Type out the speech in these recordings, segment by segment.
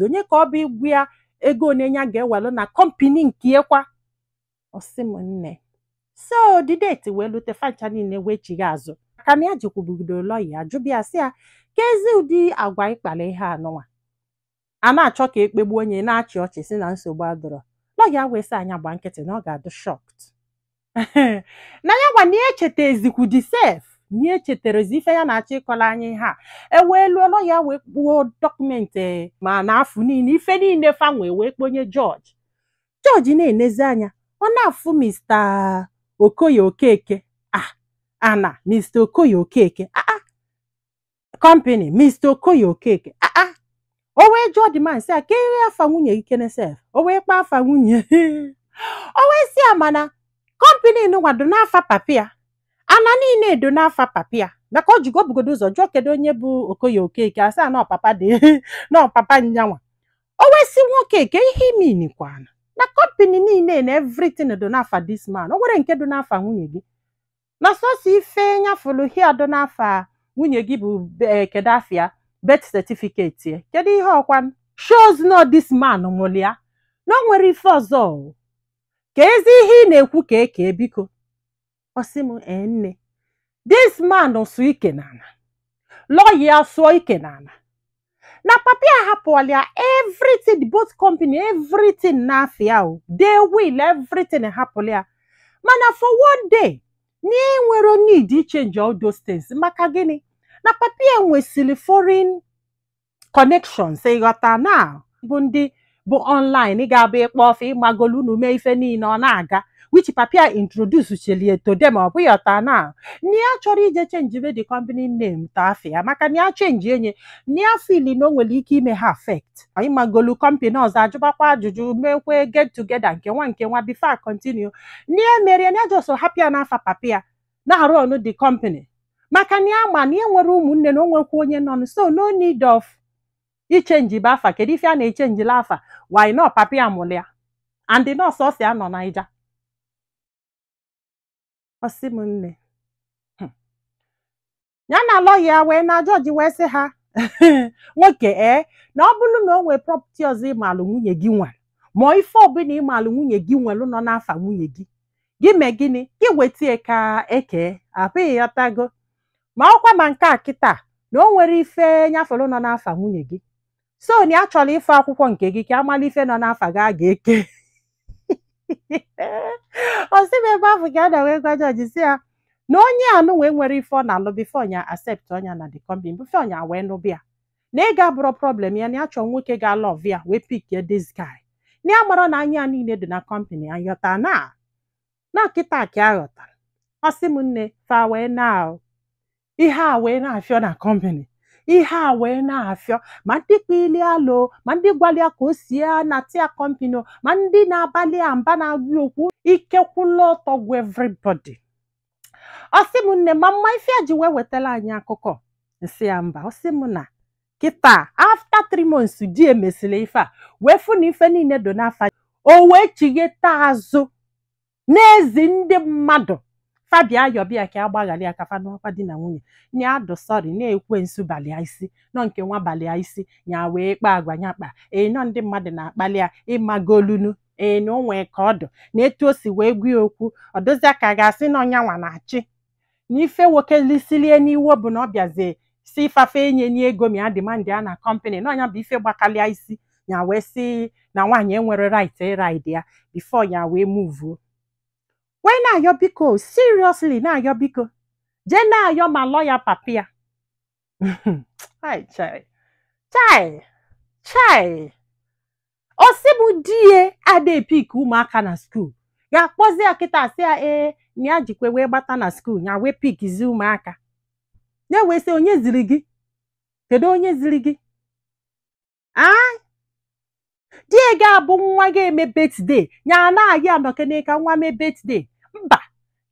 Onye ka ọ bụ igwu ya ego one ya ga-ewelu na company nke kwa? Ọsị m, nne, so the date wee lute, fancha niile wee chigha azụ, maka na ya jikwubugido lọya jụbịa, sị ya ka ezi ụdị agwa ịkpara ihe anụnwa a na-achọ ka ekpegbu onye na-achị ọchị, si na nsogbu adọrọ. Lọya wee sị anya gba nkịtị na ọ ga-adị shocked na ya gwa na ya echeta ezikwu di sef, na ya echetarazi ife ya na-achọ ịkọrọ anyị ihe a. Ewee lụọ, lọya wee kpuo document ma na afụ niile, ife niile fanwe, wee kponye jọji. Jọji na-enezi anya, ọ na-afụ Mr. Okoye Okeke, ah, ana Mr. Okoye Okeke, ah ah, company Mr. Okoye Okeke, ah ah. O wee jụọ the man sị ya ka ihe afa nwunye gị kene sef. O wee kpaa afa nwunye, o wee sị ya mana company nụnwa do n'afa papi ya, ana niile edo n'afa papi ya, maka o jigo obugodo ụzọ jụọ kedu onye bụ Okoye Okeke, asị a nọ papa dị nọ papa nyanwa. O wee sị nwoke ke ihe iminikwana na company niile na everything do n'afa this man, o nwere nke do n'afa nwunye gị, na sọsọ ife nyafụlụ hia do n'afa nwunye gị bụ kedu afịa birth certificate ya, kedu ihe ọkwa shows no this man nwụrụ ya, na o nwere ife ọzọ o. Ka ezi ihe ị na-ekwu ka eke biko. Ọ sị m, ee nne, this man sụ ike n'ala, lọya sụọ ike n'ala na papa ya hapụọla ya everything, both company, everything n'afịa o, they will everything hapụla ya, mana for one day na enwero need change all those things. Maka gịnị? Na papa ya nwesịrị foreign connections, ịghọta, na bụ ndị bụ online ga-abụ ịkpọ ọfa, ịmagolu unu mee ife niile ọ na-aga, which papa ya introduce chelie to them. Ọ bụghị ọta na na ya chọrọ ije change the company name to afịa, maka na ya change enye na ya feel na o nwere ike ime ha affect, ịmagolu company ọzọ ajụbakwa ajụjụ, mekwe get together nke nwa nke nwa before continue. Na ya mere na ya just hapụ ya n'afa papa ya na-arụ ọnụ the company, maka na ya ma na ya nwere ụmụnne na o nwekwa onye nọ, so no need of ichange bụ afa. Kedu ife a na-echangela afa? Why not? Papa ya mụrụ ya and the nurse ọ si anọ Naija. Ọ sị m, nne, ya na lọya wee na jọji wee sị ha nwoke ee na ọ bụrụ na o nwee property ọzọ ịmalụ nwunye gị nwere, ma ife ọbụla ịmalụ nwunye gị nwere nọ n'afa nwunye gị, gị mee gịnị? Gị wetie ka eke abụghị ghọtago. Ma ọkwa ma nke a kịta na o nwere ife nyafere nọ n'afa nwunye gị, so na ya chọrọ ife akwụkwọ nke gị ka amala ife nọ n'afa gị a ga-eke. Ọ sị m ebe ahụ ka a na wee gwa jọji sị ya na onye anụ wee nwere ife ọ na-alụ before nya accept ọnya na the company, before nya wee nụbịa, na ego abụrọ problem ya, na ya chọọ nwoke ga-alove ya, wee pick this guy, na ya mara na anya niile dị na company ayọta na na kịta ka a ghọtara. Ọ sị m, nne, fa wee na ihe a wee na-afịọ na company, ihe a wee na-afịọ, ma ndị kpili alụ, ma ndị gwali ya ka o sie na tia company, ma ndị na-abalị ya mba na-agwa okwu ike kwụlụ ọtọ gwa everybody. Ọ sị m, nne, ma mma ife a ji wee wetara anyị akụkọ nsị ya mba. Ọ sị m na kịta after 3 months di emesịrị ife a, wee fụ na ife niile do n'afa, o wee chigheta azụ n'ezi ndị mmadụ fabia ayọbịa ka agbaghara ya, ka fa n'ọkwa di na nwunye, na ya dụ sorry, na-ekwe nsu balịa isi nọ nke nwa balịa isi ya wee kpaa agwa ya kpa ee nọ ndị mmadụ na-akpali ya, ịmagolunu ee na o nwee ka ọ dụ na etu o si wee gwa ya okwu, ọ dịzịa ka a ga-asị na ọnyanwa na-achị na ife nwokelisilie n'iwe bụ na ọ bịazie si fafe enye nye ego ma ya demand ya na company, na ọnya bụ ife gbakalịa isi ya, wee sị na nwaanyị enwere right ịride ya before ya wee moveuo, wee na-ayọ biko, seriously na-ayọ biko, jee na-ayọ ma lọya papi ya. Ai, chai chai chai. Osi bụ die ada epick ụmụaka na school, ga-akpọzi ya kịta, sị ya ee na ya jikwe wee gbata na school ya wee pickzi ụmụaka ya, wee sị onye ziri gị? Kedu onye ziri gị? A die ga-abụ nwa ga-eme birthday ya na-ayị anọkene ka nwa mee birthday mba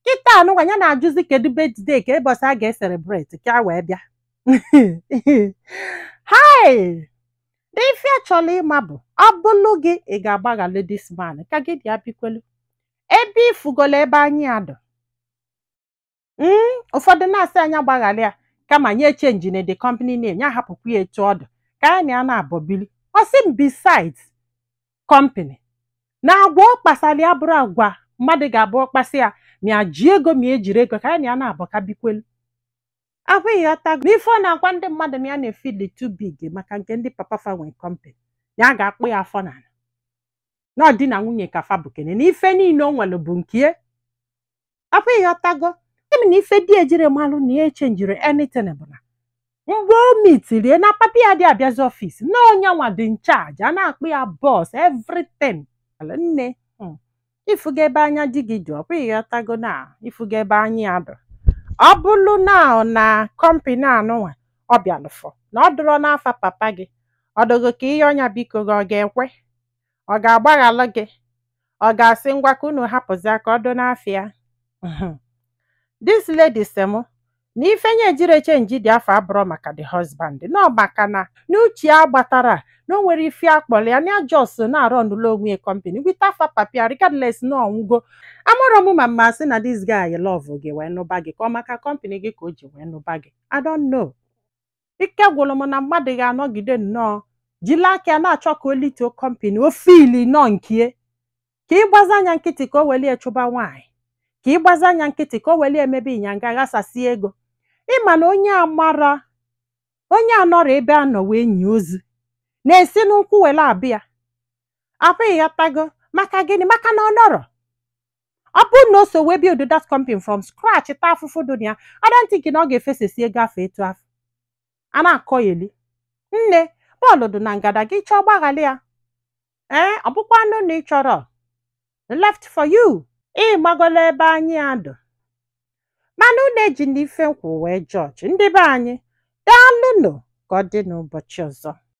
kịta anụnwa ya na-ajụzi kedu birthday ka ụbọchị a ga-ecelebrate ka a wee bịa. Hai, ife a chọrọ ịma bụ ọ bụlụ gị, ị ga-agbaghalụ this man ka gị dị abikwelu ebe ifugolo ebe anyị adọ? Ụfọdụ na-asị anya gbaghalị ya, kama nye change na the company name, ya hapụkwa ya etu ọ dị ka ya na ya na-abọbili. Ọ sị m, besides company na agwa ọ kpasara ya bụrụ agwa mmadụ ga-abụ ọkpasị ya ma ya ji ego, ma ejiri ego ka ya na ya na-abụ ka bikwelu ahụ. Ịghọtago na ife ọ na-agwa ndị mmadụ na ya na-efeel too big maka nke ndị papa fa nwe company, na ya ga-akpụ ya afọ n'ala, na ọ di na nwunye ka fa bukene, na ife niile o nwere bụ nke afọ. Ịghọtago emi na ife di ejiri malụ na ya echenjiri anything bụ na mgbe o mitirie na papa ya dị abịazi office, na onye nwa dị in charge, a na-akpụ ya boss everything. Nne, ifuga ebe anya di gị dị ọkwa. Ịghọtago na ifuga ebe anya ya dị. Ọ bụrụ na na company anụnwa ọ bịalụfọ na ọ dụrọ n'afa papa gị, ọ dịgo ka ihe ọnya, biko gị, ọ ga-ekwe? Ọ ga-agbaghalụ gị? Ọ ga-asị ngwa ka unu hapụzi aka ọ dị n'afịa? This lady sị mụ na ife nye ejire change dị afọ abụrọ maka the husband, nọ maka na n'uche ya gbatara na o nwere ife akpọrọ ya na ya just na-arụ ọnụlọ onwe ya company with afa papa ya, regardless na ọnwụgo. Amụrụ m ma mma sị na this guy love gị wee nụba gị, ka ọ maka company gị ka o ji wee nụba gị. I don't know. Ike gwụrụ m na mmadụ ga-anọgide nnọọ jiri aka ya na-achọ ka o lituo company o fili nọ nkie, ka ịgbazi anya nkịtị ka o welie chụba nwaanyị, ka ịgbazi anya nkịtị ka o welie emebe ịnyanga ghasasị ego. Ịma na onye amara onye anọrọ ebe a nọ wee nye ozu na-esi n'ụkwụ were abịa akwa. Ịghọtago maka gịnị? Maka na ọ nọrọ. Ọ bụrụ na o so wee build that company from scratch, taa afụfụ dị na ya, I don't think na ọ ga-efesesi ego afọ etu afọ a na-akọ eli. Nne, bọọlụ dị na ngada gị. Chọọ gbaghalị ya, ee, ọ bụkwanụ na ị chọrọ, left for you. Ịgbagolo ebe anyị adụ, mana unu eji na ife nkwụ wee jọji ndị be anyị. Daalụnụ, ka ọ dị n'ụbọchị ọzọ.